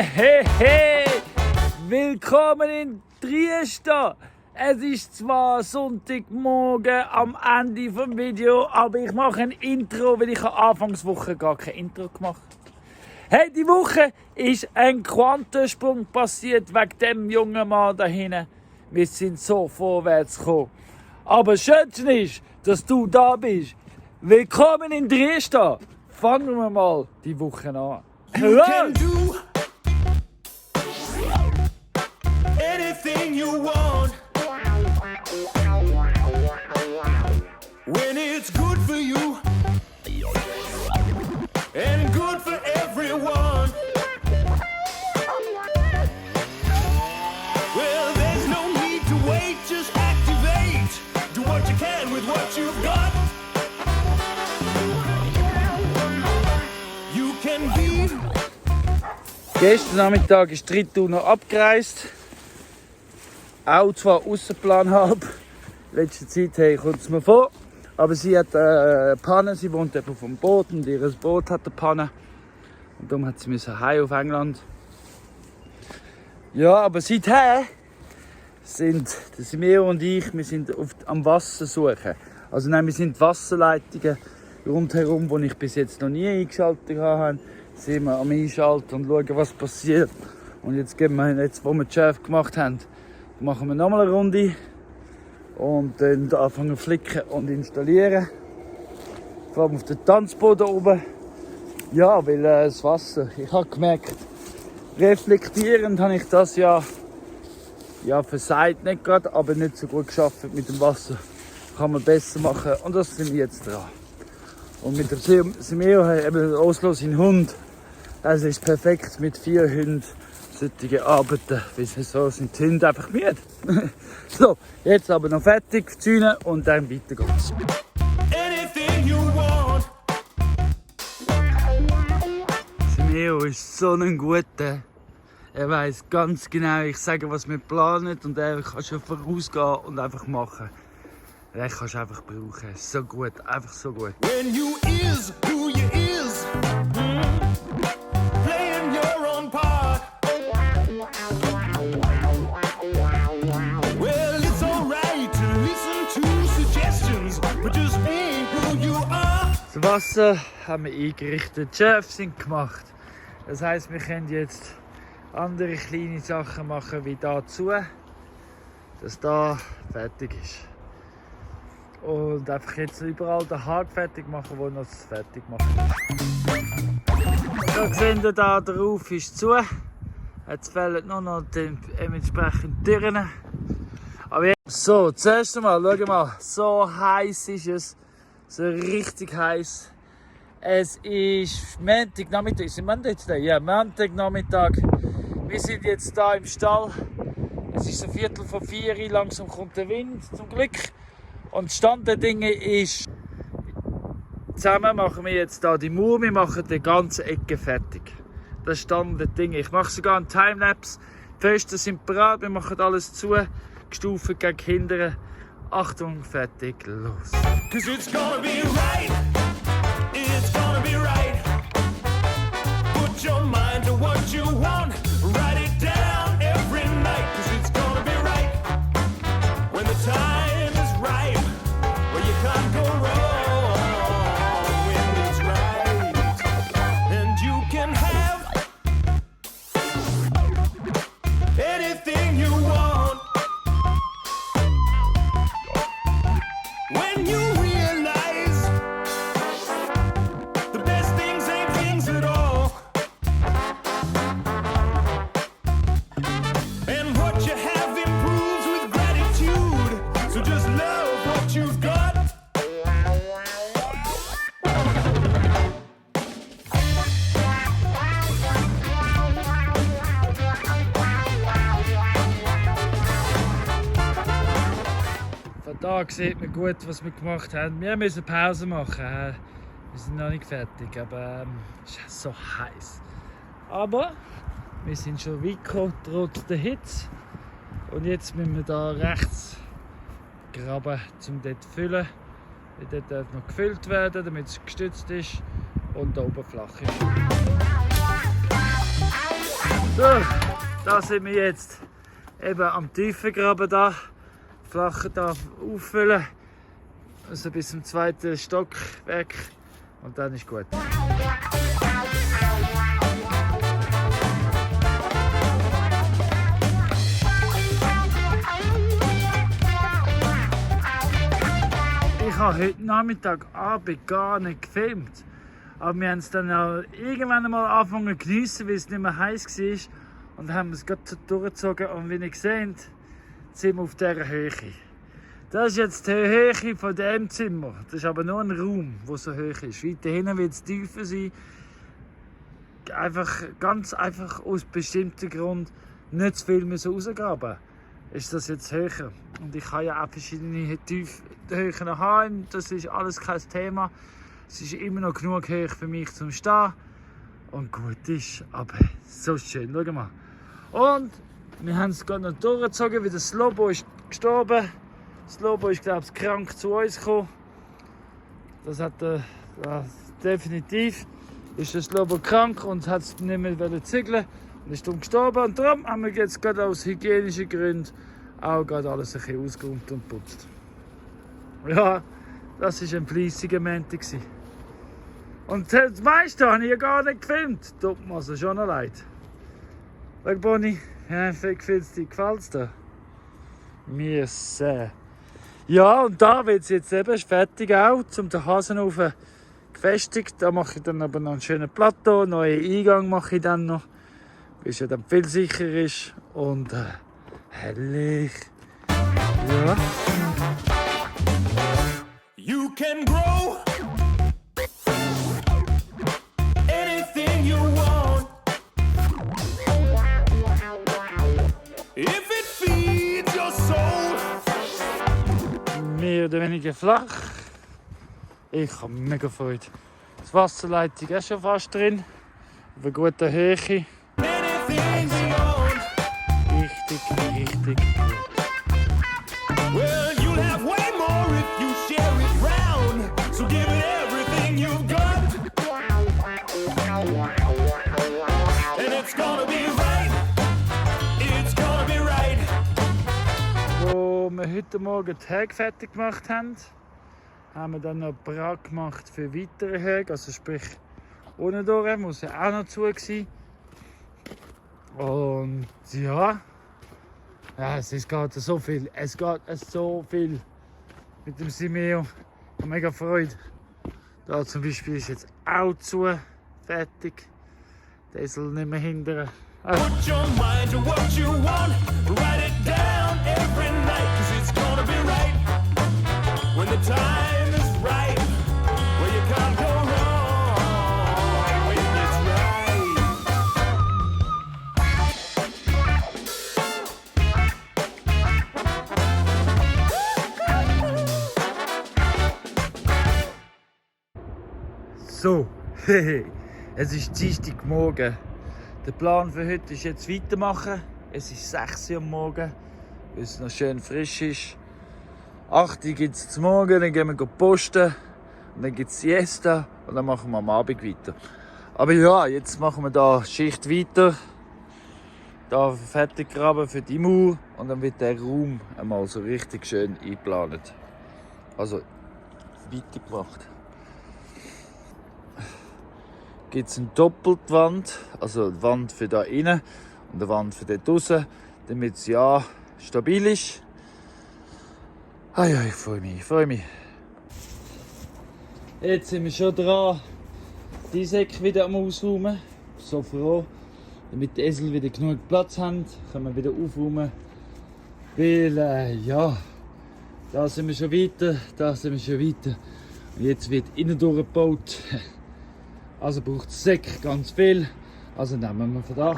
Hey, willkommen in Trieste. Es ist zwar Sonntagmorgen am Ende des Videos, aber ich mache ein Intro, weil ich Anfangswoche gar kein Intro gemacht habe. Hey, die Woche ist ein Quantensprung passiert wegen dem jungen Mann da hinten. Wir sind so vorwärts gekommen. Aber das Schönste ist, dass du da bist. Willkommen in Trieste. Fangen wir mal die Woche an. You can do anything you want when it's good for you and good for everyone. Well, there's no need to wait, just activate. Do what you can with what you've got. You can be. Gestern Nachmittag ist Ritu noch abgereist. Auch zwar ausserplan halb. In letzter Zeit kommt es mir vor. Aber sie hat eine Panne. Sie wohnt eben auf dem Boot und ihr Boot hat eine Panne. Und darum hat sie heim auf England. Ja, aber seither sind Simeo und ich, wir sind am Wasser suchen. Also nein, wir sind Wasserleitungen rundherum, die ich bis jetzt noch nie eingeschaltet habe. Sind wir am Einschalten und schauen, was passiert. Und jetzt gehen wir, jetzt wo wir die Schärfe gemacht haben, machen wir nochmal eine Runde und dann anfangen zu flicken und installieren. Vor allem auf den Tanzboden oben. Ja, weil das Wasser, ich habe gemerkt, reflektierend habe ich das ja versagt nicht gerade, aber nicht so gut geschafft mit dem Wasser. Kann man besser machen und das sind wir jetzt dran. Und mit dem Simeo haben eben Oslo, sein Hund. Es ist perfekt mit 4 Hunden solche Arbeiten, weil so sind die Hunde einfach müde. So, jetzt aber noch fertig zäunen und dann weiter geht's. Simeo ist so ein guter. Er weiss ganz genau, ich sage, was wir planen und er kann schon vorausgehen und einfach machen. Den kannst du einfach brauchen. So gut, einfach so gut. When you is who you is, playing your own part. Well, it's alright to listen to suggestions, but just being who you are. Das Wasser haben wir eingerichtet, die Schärfe sind gemacht. Das heisst, wir können jetzt andere kleine Sachen machen wie dazu, dass da fertig ist. Und einfach jetzt überall den Haken fertig machen, wo noch das fertig machen ist. So seht ihr da, der Ruf ist zu. Jetzt fehlen nur noch dementsprechend Türen. Aber jetzt, so, zuerst einmal, schau mal, so heiß ist es. So richtig heiß. Es ist Montagnachmittag, ist es Montagnachmittag? Ja, Montagnachmittag. Wir sind jetzt hier im Stall. Es ist so 3:45, langsam kommt der Wind, zum Glück. Und Stand der Dinge ist, zusammen machen wir jetzt hier die Mauer, wir machen die ganze Ecke fertig. Das ist Stand der Dinge. Ich mache sogar einen Timelapse. Die Fenster sind bereit, wir machen alles zu, gestuft gegen Kinder. Achtung, fertig, los. 'Cause it's gonna be right. It's gonna be right. Put your mind to what you want. Write it down every night. 'Cause it's gonna be right. When the time is right. Well, you can't go wrong when it's right. And you can have anything you want. When you realize the best things ain't things at all. And what you have improves with gratitude. So just love what you've got. Von da sieht man gut, was wir gemacht haben. Wir müssen Pause machen. Wir sind noch nicht fertig, aber es ist so heiß. Aber wir sind schon weit gekommen, trotz der Hitze. Und jetzt müssen wir da rechts graben, um dort zu füllen. Weil dort darf noch gefüllt werden, damit es gestützt ist und da oben flach ist. So, da sind wir jetzt eben am Tiefengraben da. Flache da auffüllen. Also bis zum 2. Stockwerk. Und dann ist gut. Ich habe heute Nachmittag Abend gar nicht gefilmt. Aber wir haben es dann auch irgendwann einmal angefangen zu geniessen, weil es nicht mehr heiß war. Und haben es gerade durchgezogen. Und wie ihr seht, sind wir auf dieser Höhe. Das ist jetzt die Höhe von diesem Zimmer. Das ist aber nur ein Raum, der so hoch ist. Weiter hinten wird es tiefer sein. Ganz einfach aus bestimmten Grund nicht zu viel rausgraben. Ist das jetzt höher. Und ich kann ja auch verschiedene Höhen haben. Das ist alles kein Thema. Es ist immer noch genug hoch für mich zum Stehen. Und gut ist, aber so schön. Schau mal. Und wir haben es gerade noch durchgezogen, weil das Lobo ist gestorben. Das Lobo ist, glaube ich, krank zu uns gekommen. Das hat definitiv ist das Lobo krank und hat es nicht mehr zügeln und ist dann gestorben. Und darum haben wir jetzt gerade aus hygienischen Gründen auch gerade alles ein bisschen ausgeräumt und putzt. Ja, das war ein fleissiger Montag. Und das meiste habe ich ja gar nicht gefilmt. Tut mir also schon noch leid. Schau, Bonnie, ja, gefällt es dir? Mir sehr. Ja, und da wird es jetzt eben fertig auch, um den Hasenofen gefestigt. Da mache ich dann aber noch einen schönen Plateau, einen neuen Eingang mache ich dann noch, weil es ja dann viel sicherer ist. Und herrlich. Ja. You can grow anything you want if it feeds your soul. Mehr oder weniger flach. Ich habe mega Freude. Die Wasserleitung ist schon fast drin. Auf einer guten Höhe. Richtig, richtig gut. Well, you'll have way more if you share it round. So give it everything you've got. And it's gonna be right. It's gonna be right. Wo wir heute Morgen die Höhe fertig gemacht haben, haben wir dann noch bereit gemacht für weitere Höhe. Also sprich, unten durch muss ja auch noch zu sein. Und ja, es geht so viel. Es geht so viel mit dem Simeo. Ich habe mega Freude. Da zum Beispiel ist jetzt auch zu fertig. Der soll nicht mehr hindern. Put your mind to what you want. Write it down every night. 'Cause it's gonna be right. When the time is right. Well, you can't go wrong when it's right. So, es ist Dienstagmorgen. Der Plan für heute ist jetzt weitermachen. Es ist 6 Uhr am Morgen, weil es noch schön frisch ist. 8 Uhr gibt es zum Morgen, dann gehen wir posten. Und dann gibt es Siesta und dann machen wir am Abend weiter. Aber ja, jetzt machen wir da Schicht weiter. Da fertig graben für die Mauer und dann wird der Raum einmal so richtig schön eingeplant. Also weitergemacht. Gibt es eine doppelte Wand, also eine Wand für da innen und eine Wand für dort draußen, damit es ja stabil ist. Ah ja, ich freue mich. Jetzt sind wir schon dran, die Säcke wieder am Ausräumen. So froh, damit die Esel wieder genug Platz haben, können wir wieder aufräumen. Weil, ja, da sind wir schon weiter, da sind wir schon weiter. Und jetzt wird innen durchgebaut. Also braucht es Säcke ganz viel. Also nehmen wir von da.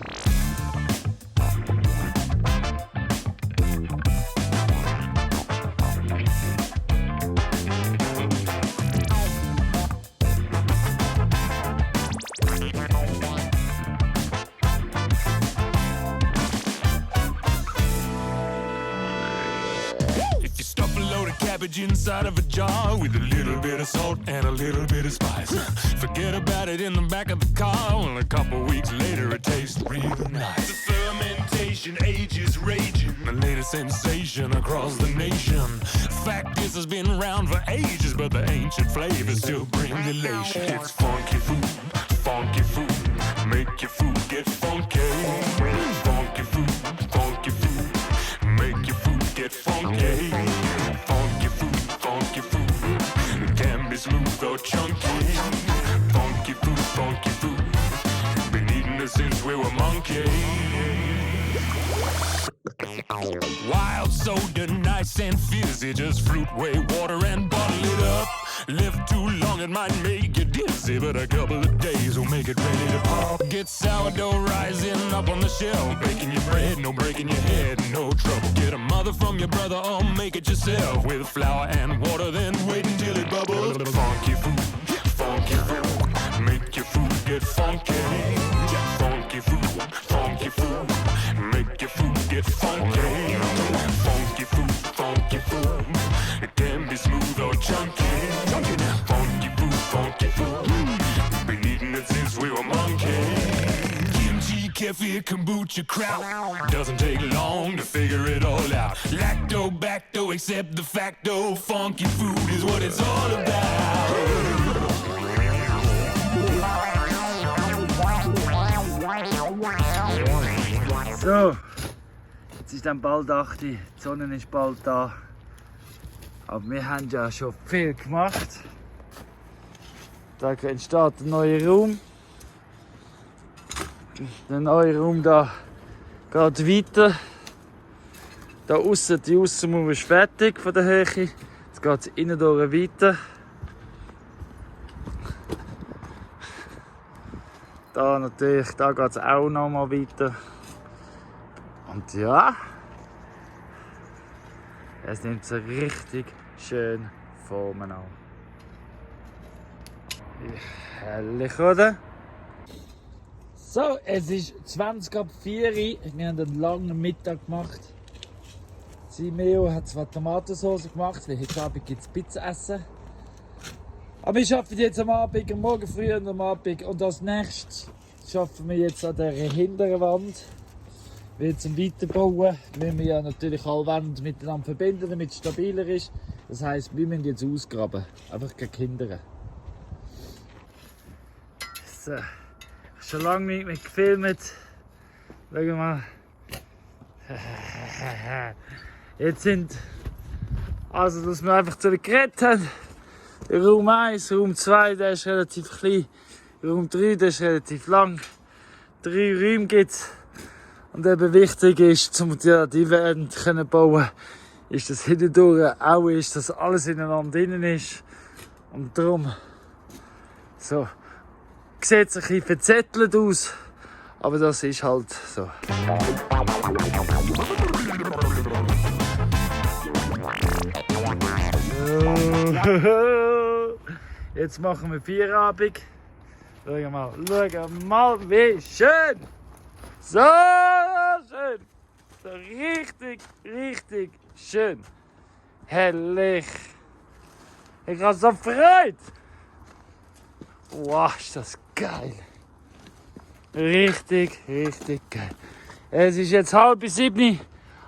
cabbage inside of a jar with a little bit of salt and a little bit of spice. Forget about it in the back of the car. Well, a couple weeks later, it tastes real nice. The fermentation age is raging, the latest sensation across the nation. Fact is, it's been around for ages, but the ancient flavors still bring elation. It's funky food, funky food. Make your food get funky. Funky food, funky food. Make your food get funky. Funky food, funky food. It can be smooth or chunky. Funky food, funky food. Been eating it since we were monkeys. Wild soda, nice and fizzy. Just fruit, whey, water, and bottle it up. Live too long, it might make you dizzy, but a couple of days will make it ready to pop. Get sourdough rising up on the shelf. Baking your bread, no breaking your head, no trouble. Get a mother from your brother or make it yourself. With flour and water, then wait until it bubbles. Funky food, funky food. Make your food get funky. Funky food, funky food. Make your food get funky. Funky food, funky food. It can be smooth or chunky. Funky food, funky food. Been eating it since we were monkeys. Kimchi, kefir, kombucha, kraut. Doesn't take long to figure it all out. Lacto, bacto, accept the facto. Funky food is what it's all about. So, jetzt ist dann bald 8 Uhr, die Sonne ist bald da. Aber wir haben ja schon viel gemacht. Da entsteht ein neuer Raum. Der neue Raum da geht weiter. Da aussen, die Aussenmauer ist fertig von der Höhe. Jetzt geht es innen durch weiter. Da natürlich, da geht es auch noch mal weiter. Und ja, es nimmt so richtig schön Formen an. Herrlich, oder? So, es ist 20 ab 4 Uhr. Wir haben einen langen Mittag gemacht. Simeo hat zwar Tomatensauce gemacht, weil heute Abend gibt es Pizza essen. Aber wir arbeiten jetzt am Abend, am Morgen früh und am Abend. Und als nächstes arbeiten wir jetzt an der hinteren Wand. Weil zum Weiterbauen müssen wir ja natürlich alle Wände miteinander verbinden, damit es stabiler ist. Das heisst, wir müssen jetzt ausgraben. Einfach gegen Kinder. So. Ich habe schon lange nicht mehr gefilmt. Schau mal. Jetzt sind. Also, dass wir einfach zu geredet haben. Raum 1, Raum 2, der ist relativ klein. Raum 3, der ist relativ lang. 3 Räume gibt es. Und eben wichtig ist, um die Wände zu bauen, ist, dass hindurch auch ist, dass alles ineinander drin ist. Und darum, so, sieht es ein bisschen verzettelt aus, aber das ist halt so. Jetzt machen wir Feierabend. Schau mal, wie schön! So schön! So richtig, richtig schön! Herrlich! Ich habe so Freude! Wow, ist das geil! Richtig, richtig geil! Es ist jetzt 6:30.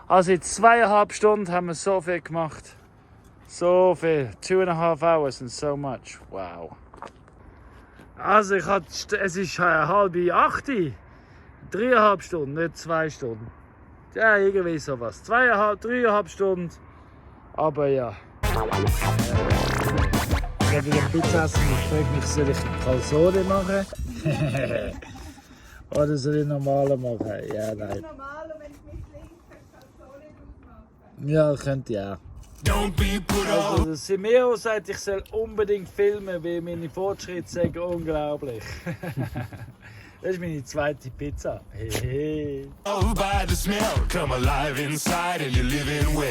Also in 2,5 Stunden haben wir so viel gemacht. So viel. 2,5 hours and so much. Wow. Also es ist 7:30. 3,5 Stunden, nicht 2 Stunden. Ja, irgendwie sowas. 3,5 Stunden. Aber ja. Ich werde wieder Pizza essen. Ich frage mich, soll ich Calzone machen? Oder soll ich normale machen? Ja, nein. Normal, wenn ich mich links Calzone machen. Ja, könnte ja. Also, der Simeo sagt, ich soll unbedingt filmen, weil meine Fortschritte sind unglaublich. Das ist meine zweite Pizza. Hey. Oh, by the smell, come alive inside and you're living well.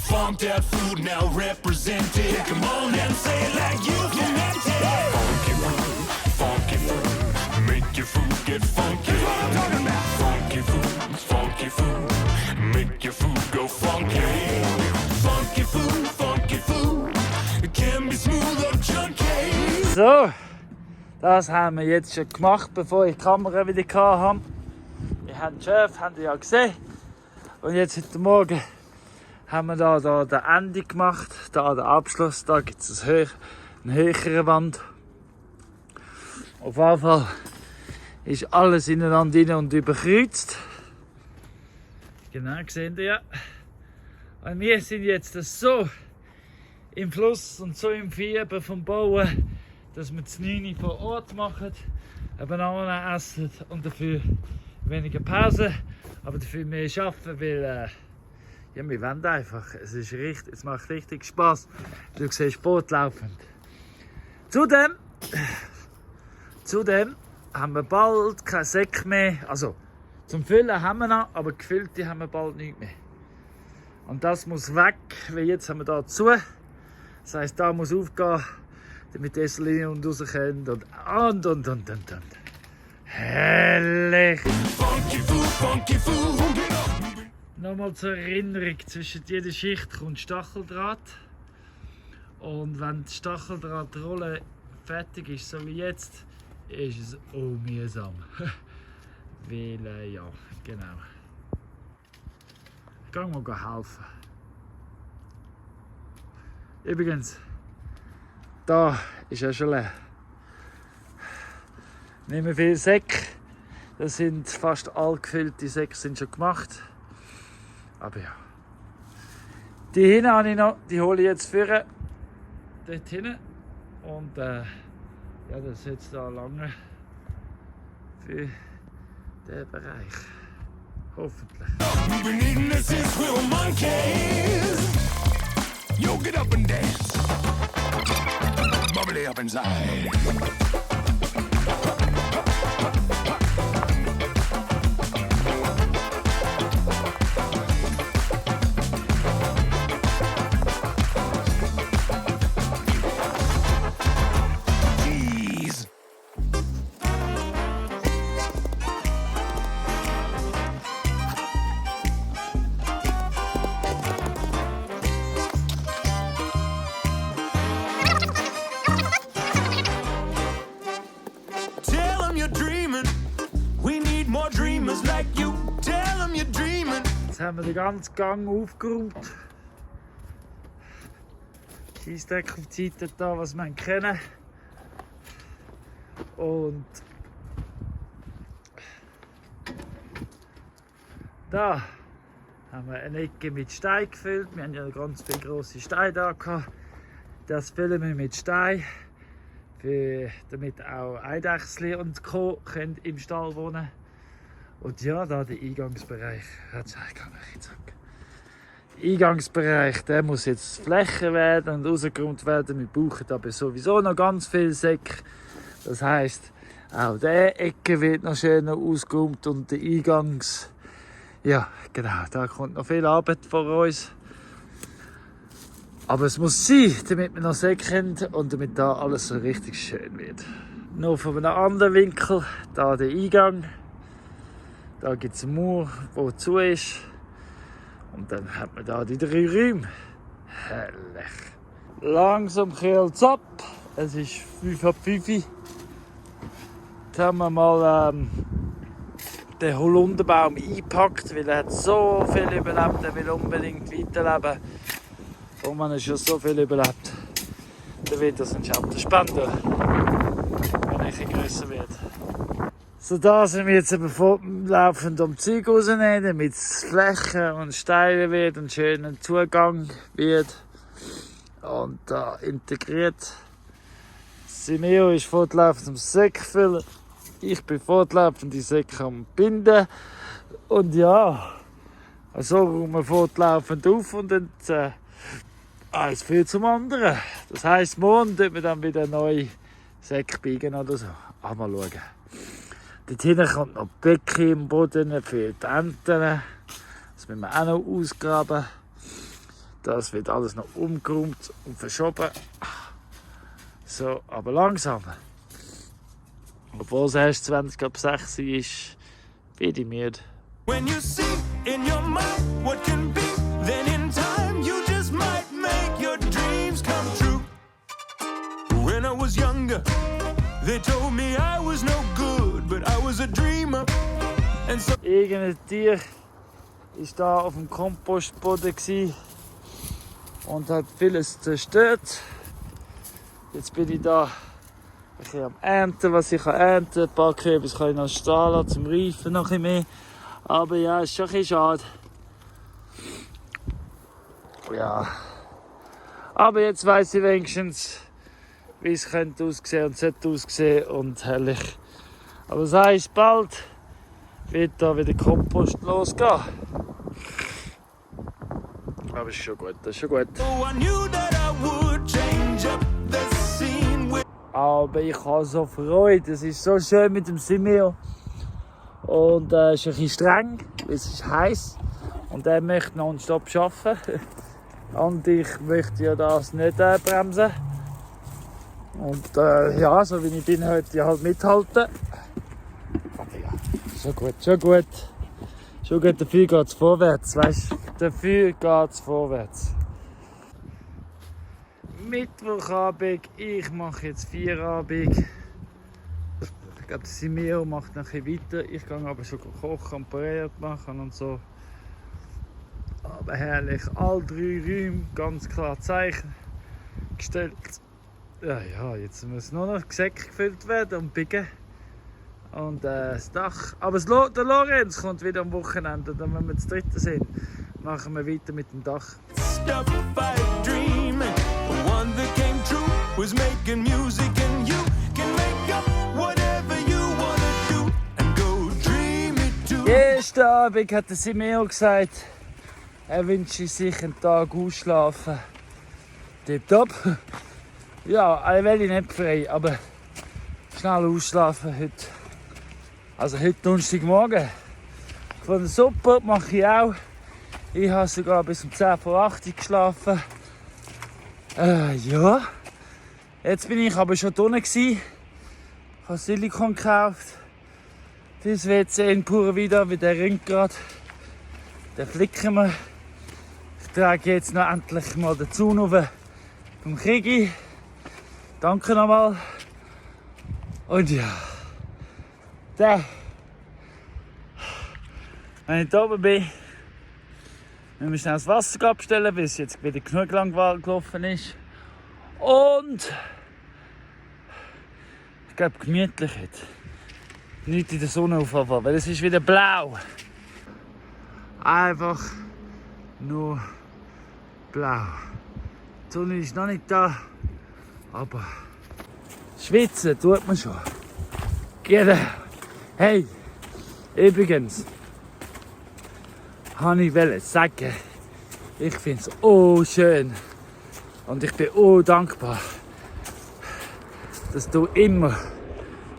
Funked out food now represented. Come on and say it like you meant it. Funky food, funky food. Make your food get funky. Funky food, funky food. Make your food go funky. Funky food, funky food. silky smooth of junkie. So, das haben wir jetzt schon gemacht, bevor ich die Kamera wieder hatte. Wir haben den Chef, habt ihr ja gesehen. Und jetzt heute Morgen haben wir da den Ende gemacht, da den Abschluss. Da gibt es eine höhere Wand. Auf jeden Fall ist alles ineinander rein und überkreuzt. Genau, seht ihr ja. Und wir sind jetzt so im Fluss und so im Fieber vom Bauen, dass wir das 9 Uhr vor Ort machen, eine Banane essen und dafür weniger Pause, aber dafür mehr arbeiten, weil ja, wir wollen einfach. Es macht richtig Spaß. Du siehst Boot laufend. Zudem haben wir bald keinen Säck mehr. Also zum Füllen haben wir noch, aber gefüllte haben wir bald nicht mehr. Und das muss weg, weil jetzt haben wir da zu. Das heisst, da muss aufgehen, damit die Esseline und raus können und. Herrlich! Funky food, funky food. Nochmal zur Erinnerung, zwischen jeder Schicht kommt Stacheldraht. Und wenn die Stacheldrahtrolle fertig ist, so wie jetzt, ist es auch mühsam. Weil, ja, genau. Ich gehe mal helfen. Übrigens, da ist ja schon leer. Nicht mehr viele Säcke. Das sind fast all gefüllte Säcke sind schon gemacht. Aber ja. Die hinten habe ich noch, die hole ich jetzt für dort hinten. Und ja, das ist jetzt da lange für den Bereich. Hoffentlich. Moving in this is little monkeys. Yo, get up and dance. Bubbly up inside. Jeez. Tell 'em you're dreaming. We need more dreamers like you. Tell 'em you're dreaming. Jetzt haben wir den ganzen Gang aufgeräumt. Scheissdreck auf die Seite da, was wir kennen. Und da haben wir eine Ecke mit Stein gefüllt. Wir haben ja ganz viele grosse Steine da gehabt. Das füllen wir mit Stein, damit auch Eidechsli und Co. können im Stall wohnen. Und ja, da der Eingangsbereich. Der Eingangsbereich, der muss jetzt Fläche werden und rausgeräumt werden. Wir brauchen aber sowieso noch ganz viel Säcke. Das heisst, auch diese Ecke wird noch schöner ausgeräumt und der Eingangs. Ja, genau, da kommt noch viel Arbeit vor uns. Aber es muss sein, damit wir noch Säcke haben und damit da alles so richtig schön wird. Noch von einem anderen Winkel, da der Eingang. Da gibt es einen Mauer, der zu ist. Und dann hat man da die 3 Räume. Herrlich. Langsam kühlt es ab. Es ist 5:05. Jetzt haben wir mal den Holunderbaum eingepackt, weil er hat so viel überlebt. Er will unbedingt weiterleben. Und wenn er schon so viel überlebt, dann wird das ein Spender, wenn er grösser wird. So, da sind wir jetzt eben fortlaufend um Zeug rausnehmen, damit es Fläche und steiler wird und schöner Zugang wird. Und da integriert. Simeo ist fortlaufend am Säcke füllen. Ich bin fortlaufend die Säcke am Binden. Und ja, so räumen wir fortlaufend auf und dann eins führt zum anderen. Das heisst, morgen tun wir dann wieder neue Säcke biegen oder so. Mal schauen. Dort hinten kommt noch Becken im Boden für die Enten. Das müssen wir auch noch ausgraben. Das wird alles noch umgeräumt und verschoben. So, aber langsam. Obwohl es erst 20:06 ist, bin ich müde. When you see in your mind what can be, then in time you just might make your dreams come true. I was younger. They told me I was no good, but I was a dreamer. And so Irgendein Tier war da auf dem Kompostboden und hat vieles zerstört. Jetzt bin ich da ein bisschen am Ernten, was ich ernten kann. Ein paar Kürbis kann ich noch stehen lassen, zum Reifen noch ein bisschen mehr. Aber ja, ist schon ein bisschen schade. Ja. Aber jetzt weiss ich wenigstens, wie es könnte aussehen und sollte aussehen und herrlich. Aber das heisst, bald wird da wieder Kompost losgehen. Aber ist schon gut, das ist schon gut. I knew that I would change up the scene with Aber ich habe so Freude, es ist so schön mit dem Simeo. Und es ist ein bisschen streng, weil es ist heiß. Und er möchte nonstop arbeiten. Und ich möchte ja das nicht bremsen. Und ja, so wie ich bin, heute halt mithalten. Aber ja, schon gut, schon gut. Schon gut, dafür geht es vorwärts, weißt du? Dafür geht es vorwärts. Mittwochabend, ich mache jetzt Feierabend. Ich glaube, Simeo macht noch ein bisschen weiter. Ich gehe aber schon kochen und Parat machen und so. Aber herrlich, alle 3 Räume, ganz klar Zeichen gestellt. Ja, jetzt muss nur noch Säcke gefüllt werden und biegen. Und das Dach. Aber der Lorenz kommt wieder am Wochenende. Dann, wenn wir das dritte sind, machen wir weiter mit dem Dach. stuff I dreaming. The one that came true was making music, and you can make up whatever you wanna do and go dream it too. Gestern Abend hat der Simeo gesagt, er wünscht sich einen Tag ausschlafen. Tipptopp. Ja, er will ich nicht frei, aber schnell ausschlafen heute. Also heute Donnerstagmorgen. Von der Suppe mache ich auch. Ich habe sogar bis um 10 vor 8 Uhr geschlafen. Ja. Jetzt bin ich aber schon drinnen gsi. Ich habe Silikon gekauft. Das WC in Pura Vida, wie der ringt gerade. Den flicken wir. Ich trage jetzt noch endlich mal den Zaun rauf vom Krigi. Danke nochmal. Und ja. Dann, wenn ich da oben bin, müssen wir schnell das Wasser abstellen, weil es jetzt wieder genug lang gelaufen ist. Und ich glaube gemütlich heute. Nicht in der Sonne auffahren, weil es ist wieder blau. Einfach nur blau. Die Sonne ist noch nicht da, aber schwitzen tut man schon. Genau. Hey, übrigens, wollte ich sagen, ich finde es oh schön und ich bin oh dankbar, dass du immer,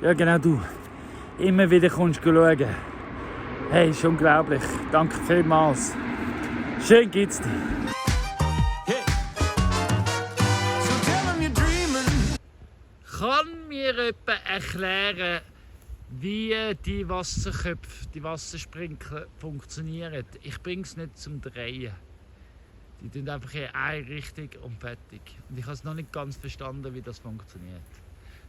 ja genau du, immer wieder kommst schauen. Hey, ist unglaublich. Danke vielmals. Schön geht's dir. Hey, so tell 'em you're dreaming. Kann mir jemand erklären, wie die Wasserköpfe, die Wassersprinkler funktionieren? Ich bringe es nicht zum Drehen. Die tun einfach in eine Richtung und fertig. Und ich habe es noch nicht ganz verstanden, wie das funktioniert.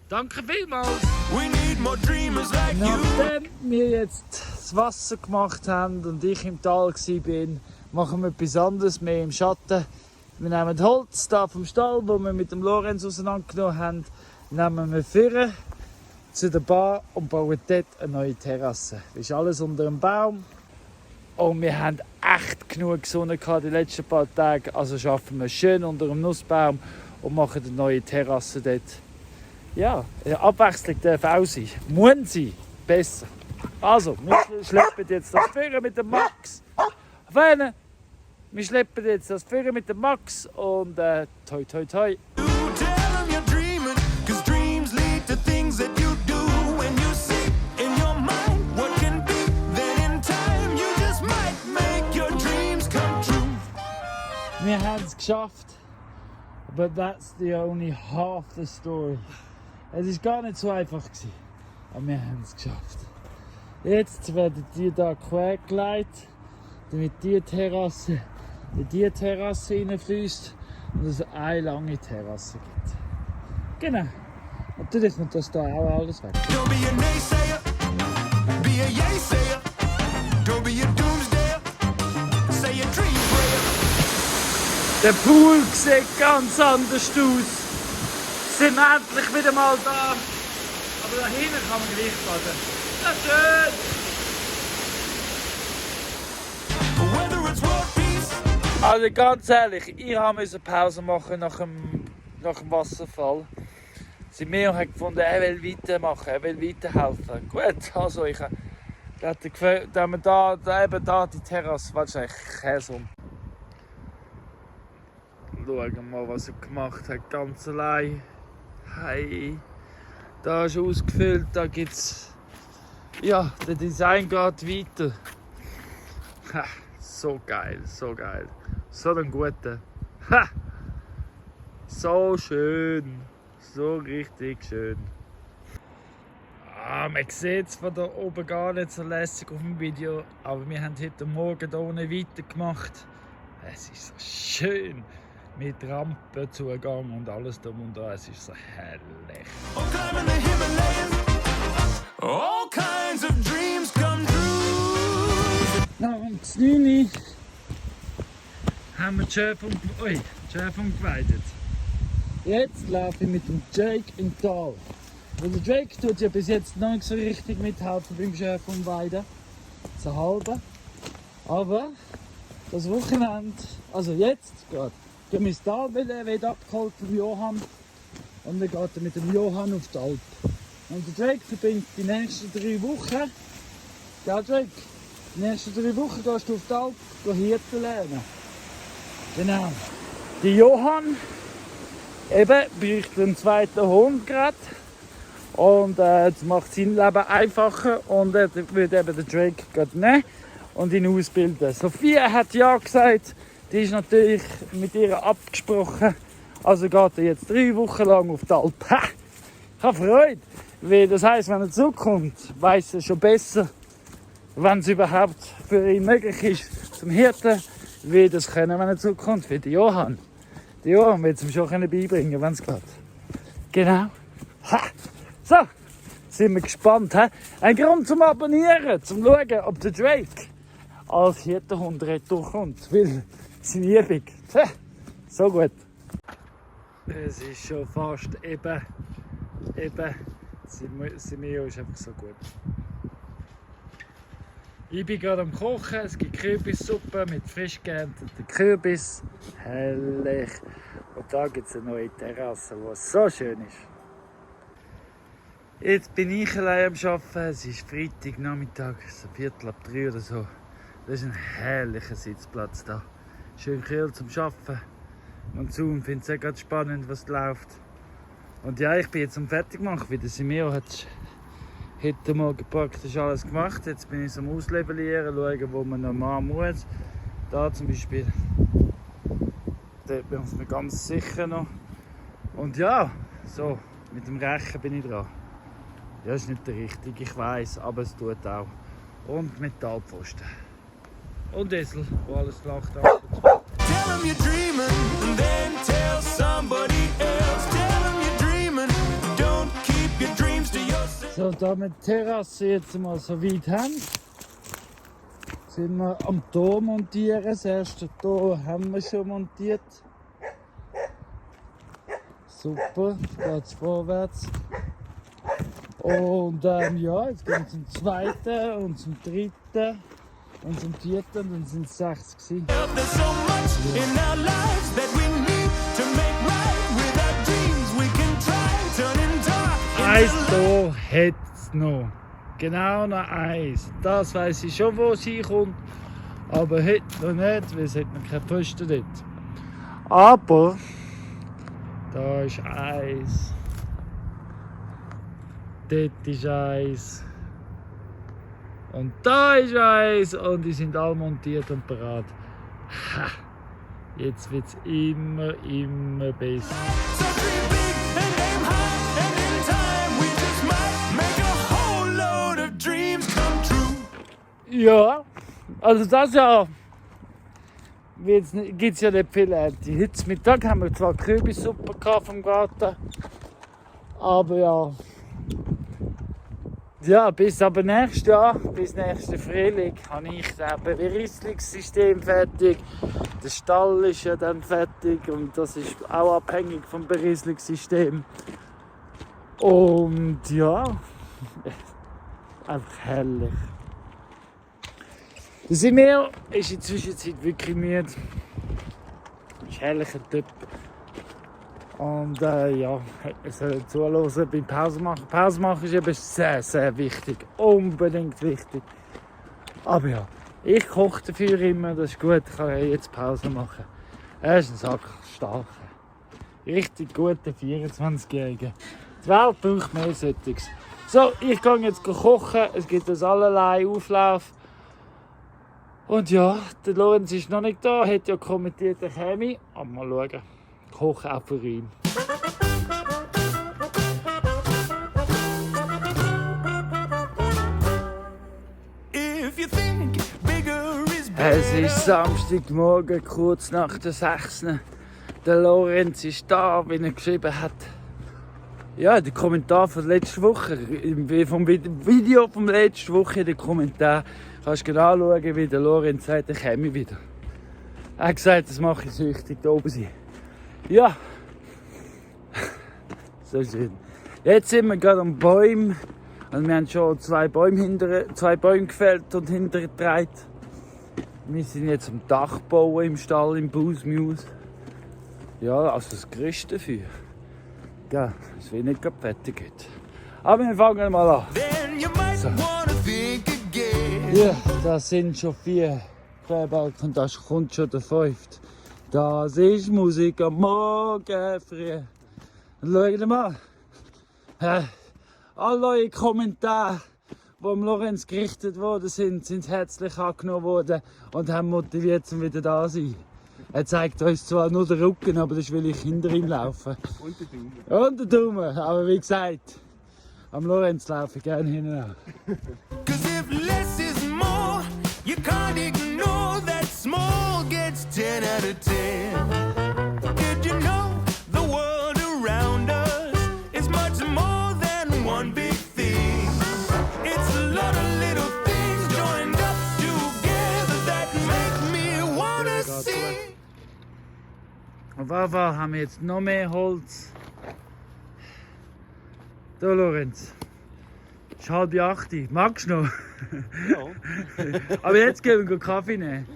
Danke vielmals! We need more dreamers like you. Nachdem wir jetzt das Wasser gemacht haben und ich im Tal war, machen wir etwas anderes, mehr im Schatten. Wir nehmen Holz da vom Stall, das wir mit dem Lorenz auseinandergenommen haben, nehmen wir führen zu der Bar und bauen dort eine neue Terrasse. Das ist alles unter einem Baum. Und wir haben echt genug Sonne gehabt die letzten paar Tage. Also arbeiten wir schön unter einem Nussbaum und machen eine neue Terrasse dort. Ja, Abwechslung darf auch sein. Muss sein. Besser. Also, wir schleppen jetzt das Führen mit dem Max. Feine. Wir schleppen jetzt das Führen mit dem Max und toi toi toi. Tell 'em you're dreaming, 'cause dreams lead to things that you do. When you see in your mind what can be, then in time you just might make your dreams come true. Wir haben es geschafft. But that's the only half the story. Es war gar nicht so einfach gewesen, aber wir haben es geschafft. Jetzt werden die hier quergelegt, damit die Terrasse in diese Terrasse hineinfließt und es eine lange Terrasse gibt. Genau. Natürlich kommt das da auch alles weg. Don't be a naysayer, be a yay-sayer. Don't be a doomsdayer, say a dream prayer. Der Pool sieht ganz anders aus. Sind wir endlich wieder mal da. Aber da hinten kann man gleich baden. Das ist schön. Whether it's world peace, Also ganz ehrlich, ich musste Pause machen nach dem Wasserfall. Simeo hat gefunden, er will weitermachen, er will weiterhelfen. Gut, also ich habe eben da die Terrasse, was ist eigentlich Käse. Schauen wir mal, was er gemacht hat, ganz allein. Hey, da ist ausgefüllt, da gibt's, ja, der Design geht weiter. Ha, so geil, so geil. So ein guter. Ha! So schön. So richtig schön. Man sieht es von da oben gar nicht so lässig auf dem Video. Aber wir haben heute Morgen hier unten weitergemacht. Es ist so schön. Mit Rampenzugang und alles drum und dran. Es ist so herrlich. or climbing the Himalayas. All kinds of dreams come true. Na, um 9 Uhr haben wir die Schäfung geweidet. Jetzt laufe ich mit dem Jake im Tal. Weil der Jake tut ja bis jetzt noch nicht so richtig mithelfen beim Schäfung weiden. So halbe. Aber das Wochenende, also jetzt geht, gehen wir ins Tal, weil er wird abgeholt vom Johann. Und dann geht er mit dem Johann auf die Alp. Und der Jake verbringt die nächsten 3 Wochen. Gell, Jake? Die nächsten 3 Wochen gehst du auf die Alp, Hirten lernen. Genau. Der Johann eben bräuchte einen zweiten Hund gerade. Und das macht sein Leben einfacher. Und er würde eben den Drake gerade nehmen und ihn ausbilden. Sophia hat ja gesagt, die ist natürlich mit ihr abgesprochen. Also geht er jetzt 3 Wochen lang auf die Alp. Ha! Ich habe Freude. Weil das heisst, wenn er zurückkommt, weiss er schon besser, wenn es überhaupt für ihn möglich ist, zum Hirten, wie das können, wenn er zurückkommt, wie der Johann. Der Johann wird es ihm schon beibringen, wenn es geht. Genau. Ha! So, sind wir gespannt. He? Ein Grund zum Abonnieren, zum schauen, ob der Drake als Hirtenhund durchkommt. Weil seine Übung. So gut. Es ist schon fast eben. Simeo ist einfach so gut. Ich bin gerade am Kochen, es gibt Kürbissuppe mit frisch geernteten Kürbis. Herrlich. Und da gibt es eine neue Terrasse, die so schön ist. Jetzt bin ich allein am Arbeiten. Es ist Freitagnachmittag, so 2:45 oder so. Das ist ein herrlicher Sitzplatz da. Schön kühl zum Arbeiten. Und Zoom finde es auch ganz spannend, was läuft. Und ja, ich bin jetzt am Fertigmachen, weil der Simeo hat heute Morgen praktisch alles gemacht. Jetzt bin ich am Auslevelieren, schauen, wo man noch machen muss. Da zum Beispiel. Dort muss man ganz sicher noch. Und ja, so, mit dem Rechen bin ich dran. Ja, ist nicht der richtige, ich weiss, aber es tut auch. Und Metallpfosten. Und Esel, wo alles gelacht hat. Tell 'em you're dreaming, and then tell somebody else. Tell 'em you're dreaming, don't keep your dreams to yourself. So, da wir die Terrasse jetzt mal so weit haben, sind wir am Tor montieren. Das erste Tor haben wir schon montiert. Super, jetzt geht es vorwärts. Und ja, jetzt gehen wir zum zweiten und zum dritten und zum vierten und dann sind es 6 gewesen. There's so much in our lives that we need to make right with our dreams. We can try turning dark Eins into Tor hat es noch. Genau noch eins. Das weiss ich schon, wo es hinkommt. Aber heute noch nicht, weil es hat noch keine Posten dort. Aber da ist eins. Dort ist eins. Und da ist eins. Und die sind alle montiert und bereit. Ha! Jetzt wird es immer besser. So dream big and aim high, and in time we just might make a whole load of dreams come true. Ja, also das Jahr gibt es ja nicht viel Ernte. Heute Mittag haben wir zwar Kürbissuppe vom Garten, Aber ja. Ja, bis aber nächstes Jahr, bis nächsten Frühling, habe ich das Berieselungssystem fertig. Der Stall ist ja dann fertig und das ist auch abhängig vom Berieselungssystem. Und ja, einfach herrlich. Der Simir ist in der Zwischenzeit wirklich müde. Ist ein herrlicher Typ. Und ja, wir sollen zuhören beim Pause machen. Pause machen ist eben sehr, sehr wichtig. Unbedingt wichtig. Aber ja, ich koche dafür immer, das ist gut. Ich kann jetzt Pause machen. Er ist ein Sack stark. Richtig guter 24-Jähriger. Die Welt braucht mehr solches. So, ich gehe jetzt kochen. Es gibt uns allerlei Auflauf. Und ja, der Lorenz ist noch nicht da. Hat ja kommentiert, er käme. Aber mal schauen. Kochen auch für ihn. Es ist Samstagmorgen, kurz nach der 6. Der Lorenz ist da, wie er geschrieben hat. Ja, der Kommentar von letzter Woche, vom Video von letzter Woche, der Kommentar, kannst du genau schauen, wie der Lorenz sagt, er käme wieder. Er hat gesagt, das mache ich süchtig, da oben sein. Ja, so schön. Jetzt sind wir gerade am Bäumen. Also wir haben schon zwei Bäume gefällt und hintergetragen. Wir sind jetzt am Dach bauen im Stall im Busmuse. Ja, also das Gerüst dafür. Ja, es wird nicht gerade fertig geht. Aber wir fangen mal an. So. Ja, das sind schon 4 Querbalken und das kommt schon der 5. Das ist Musik am Morgen früh. Und schaut mal. Alle eure Kommentare, die am Lorenz gerichtet worden sind herzlich angenommen worden und haben motiviert, zum wieder da zu sein. Er zeigt uns zwar nur den Rücken, aber das will ich hinter ihm laufen. Und den Daumen. Und den Daumen. Aber wie gesagt, am Lorenz laufe ich gerne hinten an. Cause if less is more, you can't ignore that small gets 10 out of 10. Did you know the world around us is much more than one big thing? It's a lot of little things joined up together that make me wanna sing. Auf jeden Fall haben wir jetzt noch mehr Holz. Da, Lorenz. Es ist 7:30. Magst du noch? Ja. Aber jetzt gehen wir Kaffee nehmen.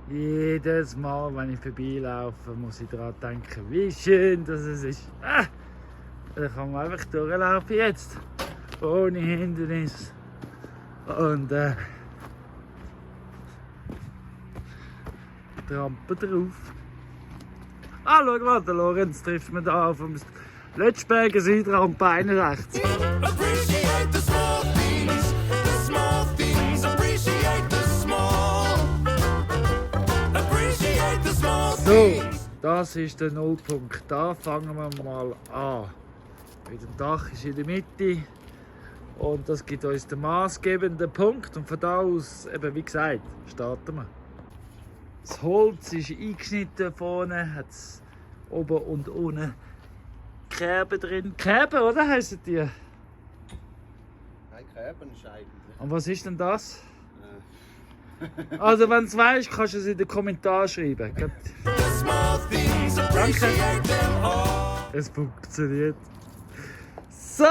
Jedes Mal, wenn ich vorbeilaufe, muss ich daran denken, wie schön das ist. Da kann man einfach durchlaufen jetzt. Ohne Hindernis. Und Trampen drauf. Ah, schau mal, der Lorenz trifft mir da auf dem Lötschberger Südrampe 61. Appreciate the small things, the small things. Appreciate the small. Appreciate the small So, things. das ist der Nullpunkt. Da fangen wir mal an. Das Dach ist in der Mitte und das gibt uns den maßgebenden Punkt. Und von da aus, eben wie gesagt, starten wir. Das Holz ist eingeschnitten vorne, hat es oben und unten Kerben drin. Kerben, oder heissen die? Nein, Kerben ist eigentlich. Und was ist denn das? Also wenn du es weißt, kannst du es in den Kommentaren schreiben. The small things. Appreciate them all. Es funktioniert. So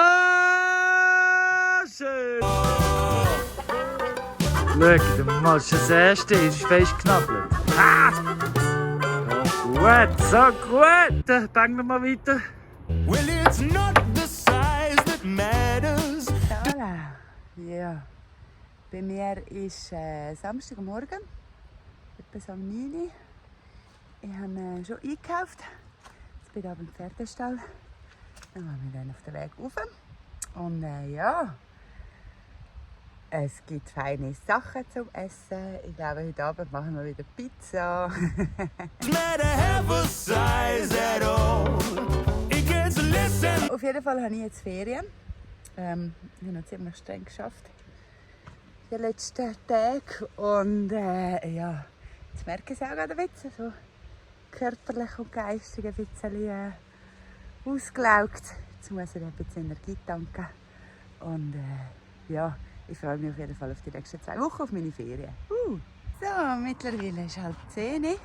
schön! Schau, der machst das erste, ist festgeknabbelt. Ah! Gut, so gut. Dann fangen wir mal weiter. Well, it's not the size that matters. Voilà. Ja. Bei mir ist Samstagmorgen, etwa um 9 Uhr. Ich habe schon eingekauft. Jetzt bin ich aber im Pferdestall. Dann gehen wir dann auf den Weg rauf. Und ja, es gibt feine Sachen zum Essen. Ich glaube, heute Abend machen wir wieder Pizza. Matter have a size at all. It gets less and Auf jeden Fall habe ich jetzt Ferien. Ich habe noch ziemlich streng geschafft die letzten Tage. Und ja, jetzt merke ich es auch gerade ein bisschen, so körperlich und geistig ein bisschen ausgelaugt. Jetzt muss er ein bisschen Energie tanken. Und ja, ich freue mich auf jeden Fall auf die nächsten 2 Wochen, auf meine Ferien. So, mittlerweile ist 9:30.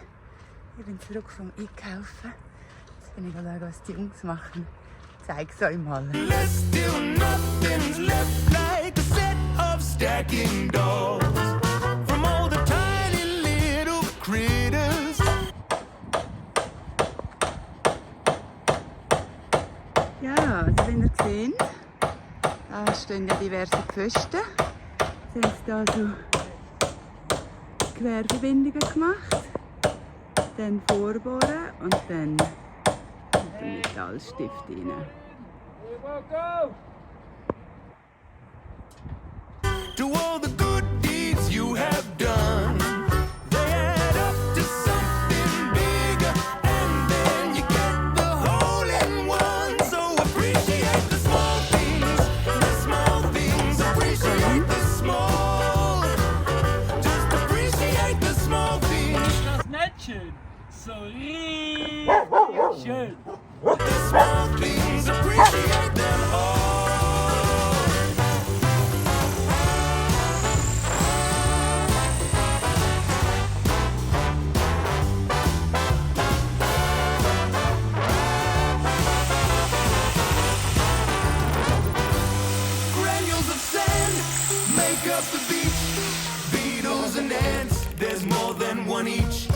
Ich bin zurück vom Einkaufen. Jetzt bin ich schauen, was die Jungs machen. Ich zeige es euch mal. There's still nothing's left like a set of stacking dolls from all the tiny little critters. Ja, also wie ihr seht, da stehen ja diverse Pfosten. Sie haben hier so Querverbindungen gemacht, dann vorbohren und dann mit dem Metallstift rein. To all the good deeds you have done, they add up to something bigger, and then you get the hole-in-one. So appreciate the small things, appreciate the small. Just appreciate the small things, Das nicht schön. So richtig schön. the small things, appreciate them all. Granules of sand make up the beach. Beetles and ants, there's more than one each.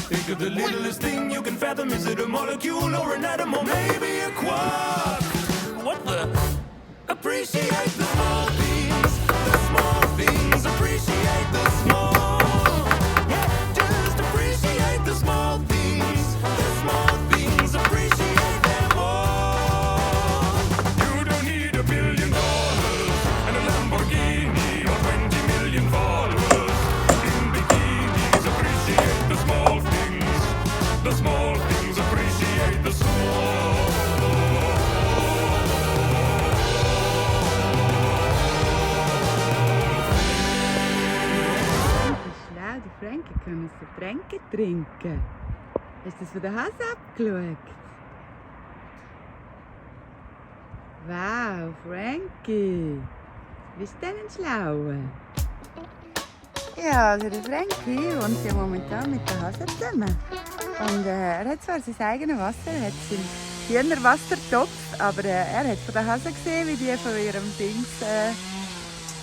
Think of the littlest thing you can fathom. Is it a molecule or an atom or maybe a quark? What the? Appreciate the small things, appreciate the small. Yeah, just appreciate the small things, appreciate them all. You don't need $1 billion and a Lamborghini or 20 million followers in bikinis. Appreciate the small things, appreciate the small. Schlau, die Frankie können so Tränke trinken. Hast du das von der Hase abgeschaut? Wow, Frankie. Bist du denn ein Schlauer? Ja, also der Frankie wohnt ja momentan mit der Hase zusammen. Und er hat zwar sein eigenes Wasser, er hat seinen Hühnerwassertopf, aber er hat von der Hase gesehen, wie die von ihrem Dings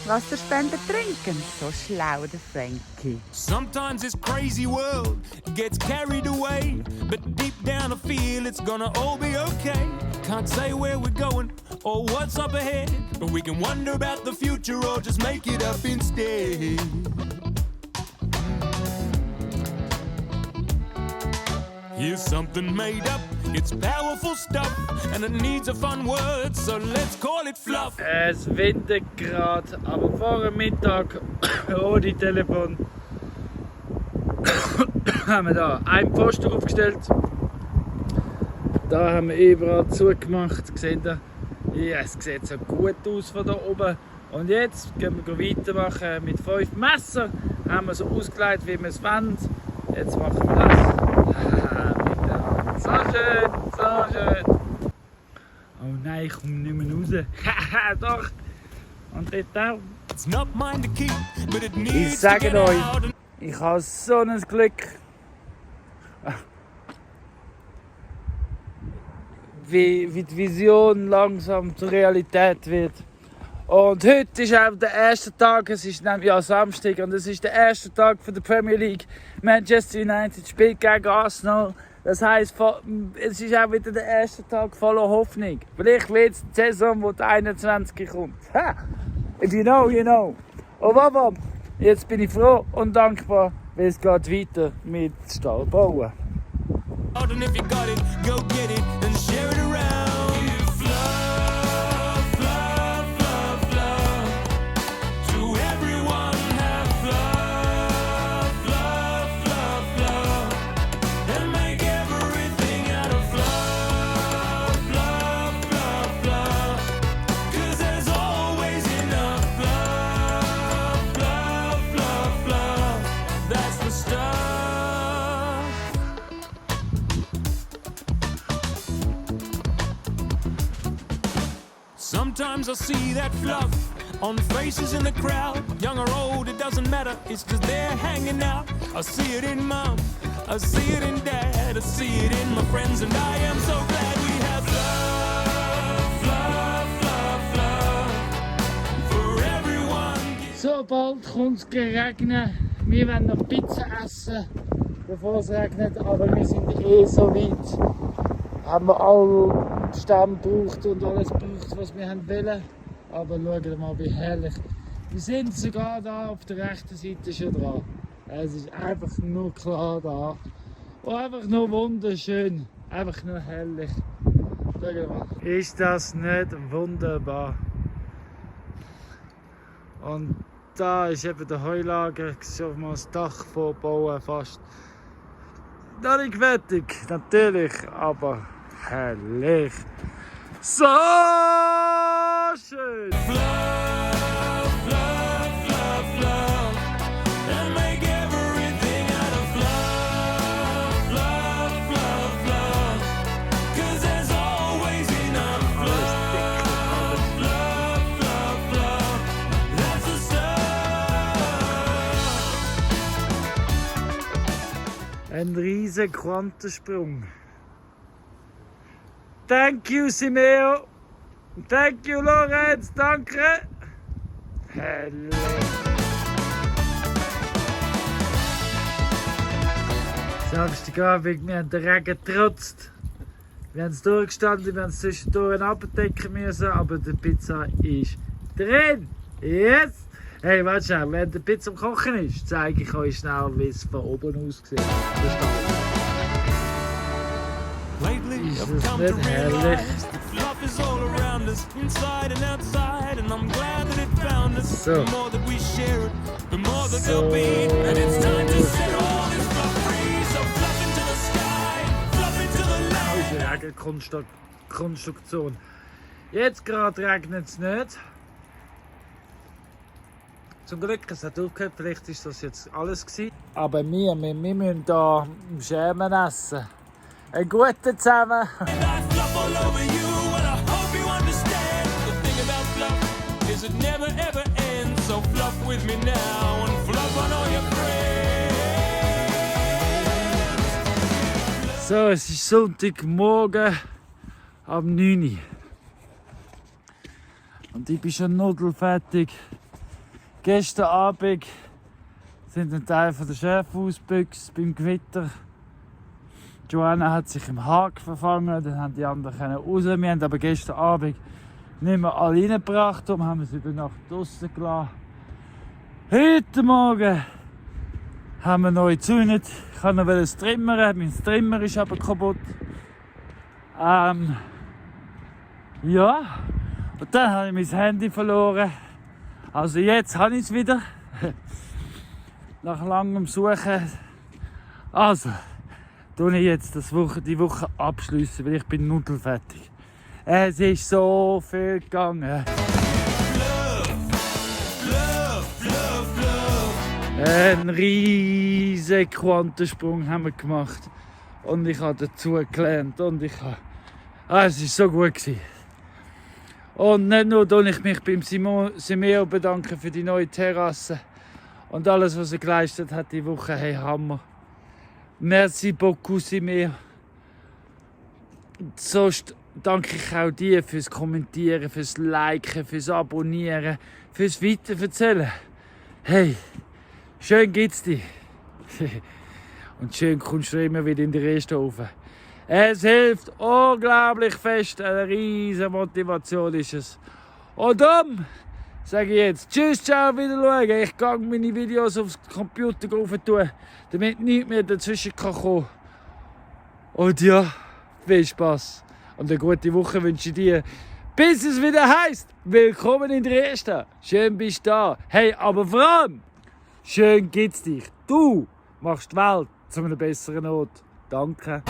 Wasserspender trinken. So schlau, der Frankie. Sometimes this crazy world gets carried away, but deep down I feel it's gonna all be okay. Can't say where we're going or what's up ahead, but we can wonder about the future or just make it up instead. Here's something made up, it's powerful stuff, and it needs a fun word, so let's call it fluff. Es windet gerade, aber vor dem Mittag ohne Telefon haben wir da einen Pfosten aufgestellt. Da haben wir überall zugemacht. Seht ihr? Ja, es sieht so gut aus von da oben. Und jetzt gehen wir weitermachen mit 5 Messer. Haben wir so ausgelegt, wie wir es wollen. Jetzt machen wir das. So schön, so schön. Oh nein, ich komme nicht mehr raus. Haha, doch. Und dort auch. It's not mine to keep, but it Ich needs to sage get euch, out. ich habe so ein Glück. Wie die Vision langsam zur Realität wird. Und heute ist auch der erste Tag, es ist nämlich ja Samstag und es ist der erste Tag für die Premier League. Manchester United spielt gegen Arsenal. Das heisst, es ist auch wieder der erste Tag voller Hoffnung. Vielleicht wird es die Saison, wo die 21 kommt. Ha! If you know, you know. Aber jetzt bin ich froh und dankbar, weil es geht weiter mit Stahlbauen. And if you got it, go get it and share it around. Give love, love, love, love to everyone. Have love, love, love, love, and make everything out of love, love, love, love. 'Cause there's always enough love, love, love, love. That's the stuff. Sometimes I see that fluff on faces in the crowd. Young or old, it doesn't matter, it's just they're hanging out. I see it in mom, I see it in dad, I see it in my friends, and I am so glad we have love, love, love, love for everyone. So bald kommt es regnen. Wir wollen noch Pizza essen, bevor es regnet, aber wir sind so weit. Haben wir all Stämme gebraucht und alles gebraucht, was wir wollen. Aber schaut mal, wie herrlich. Wir sind sogar da auf der rechten Seite schon dran. Es ist einfach nur klar da. Und einfach nur wunderschön. Einfach nur herrlich. Schaut mal. Ist das nicht wunderbar? Und da ist eben der Heulager, schon mal das Dach vorbauen fast. Noch nicht fertig, natürlich, aber herrlich. So schön! Love, love, love, love, and make everything out of love, love, love, love, 'cause there's always enough love, love, love, love, that's the stuff. Ein riesen Quantensprung. Thank you, Simeo. Thank you, Lorenz. Danke. Herrlich. Samstagabend, wir haben den Regen getrotzt. Wir haben es durchgestanden, wir haben es zwischendurch abdecken müssen, aber die Pizza ist drin. Yes! Hey, warte schnell, während die Pizza am Kochen ist, zeige ich euch schnell, wie es von oben aussieht. Lately, Is I've this come to not herrlich? realize that love is all around us, inside and outside, and I'm glad that it found us. So. The more that we share it, the more that there'll be, and it's time to set all this fluff free. So fluff into the sky, fluff into the light. Unsere Regenkonstruktion. Jetzt gerade regnet es nicht. Zum Glück, es hat aufgehört, vielleicht ist das jetzt alles gewesen. Aber wir müssen hier im Schermen essen. Einen guten zusammen. And I fluff all over you, and I hope you understand. The thing about fluff is it never ever ends. So fluff with me now and fluff on all your friends. So, es ist Sonntagmorgen am 9 Uhr. Und ich bin schon nudelfertig. Gestern Abend sind ein Teil von der Schäfe ausgebüxt beim Gewitter. Joanna hat sich im Haken verfangen, dann haben die anderen raus. Wir haben aber gestern Abend nicht mehr alle reingebracht, darum haben wir sie über Nacht draussen gelassen. Heute Morgen haben wir neu gezündet. Ich wollte noch strimmern, mein Strimmer ist aber kaputt. Ja, und dann habe ich mein Handy verloren. Also jetzt habe ich es wieder. Nach langem Suchen. Also, tue ich jetzt die Woche abschließen, weil ich bin nudelfertig. Es ist so viel gegangen. Einen riesen Quantensprung haben wir gemacht. Und ich habe dazu gelernt. Und es war so gut gewesen. Und nicht nur bedanke ich mich beim Simeo bedanken für die neue Terrasse und alles, was er geleistet hat diese Woche. Hey, Hammer. Merci beaucoup, Simeo. Sonst danke ich auch dir fürs Kommentieren, fürs Liken, fürs Abonnieren, fürs Weiterverzählen. Hey, schön geht's dir. Und schön kommst du immer wieder in den Restaurant. Es hilft unglaublich fest, eine riesige Motivation ist es. Und darum sage ich jetzt tschüss, ciao, wieder schauen. Ich gehe meine Videos aufs Computer rauf tun, damit nichts mehr dazwischen kommen kann. Und ja, viel Spaß und eine gute Woche wünsche ich dir. Bis es wieder heisst, willkommen in Dresden. Schön bist du da. Hey, aber vor allem, schön geht's dich. Du machst die Welt zu einem besseren Ort. Danke.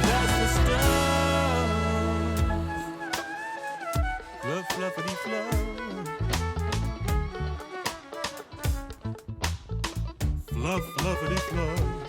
That's the stuff. fluff. Fluff, fluffity, fluff.